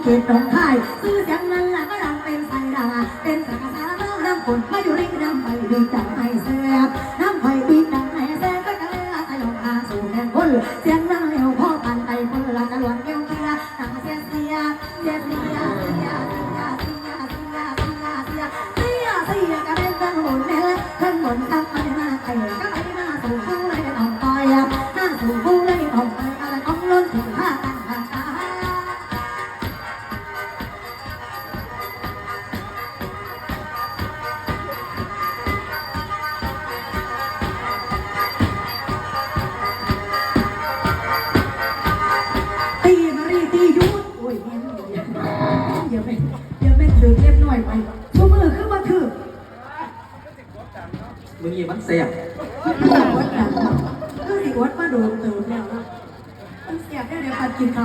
ເຂດໜອງຄາຍ ຊື່ສຽງນັ້ນລະກໍດັງເປັນໄຊດາ ເປັນສາກະສາລະນອງນ້ຳຝົນ ມາຢູ່ລິງນ້ຳໄປດີໃຈໃຫ້ແຊບ ນ້ຳໄປດີໃຈໃຫ້ແຊບ ກໍກະເລີຍລະສະຫຍອງຫາສູ່ແມ່ນຄົນ ສຽງນາງແລ້ວພໍປານໄປຄົນລະຈະລວນແນວເຄຍ ນາງເສຍເສຍ ເສຍເສຍ ເສຍເສຍ ເສຍເສຍ ເສຍເສຍ ເສຍເສຍ ກະແມ່ນເບິ່ງບຸນແມ່ນລະ ເຖິງບຸນທັກໄປມາໄກ ກະໄປມາສູ່ຜູ້ໃດຕ້ອງຕ່ອຍ ມາສູ່ຜູ້ໃດຕ້ອງຕ່ອຍ ອາລະຂອງລົ້ນທີ່ພາກັນຫາກາ ຕີມາຣີຕີຢຸດ ໂອ້ຍ ແມ່ນ ຢ່າແມ່ນ ຢ່າແມ່ນຖືກເລັກນ້ອຍໄປ ຊຸມື້ຄືບໍ່ຖືກ ມື້ນີ້ມັນແຊບ ຄືຊິອົດມາໂດນເຕີບແລ້ວເນາະ ມັນແຊບແນວໃດ ປານກິນເຂົ້າ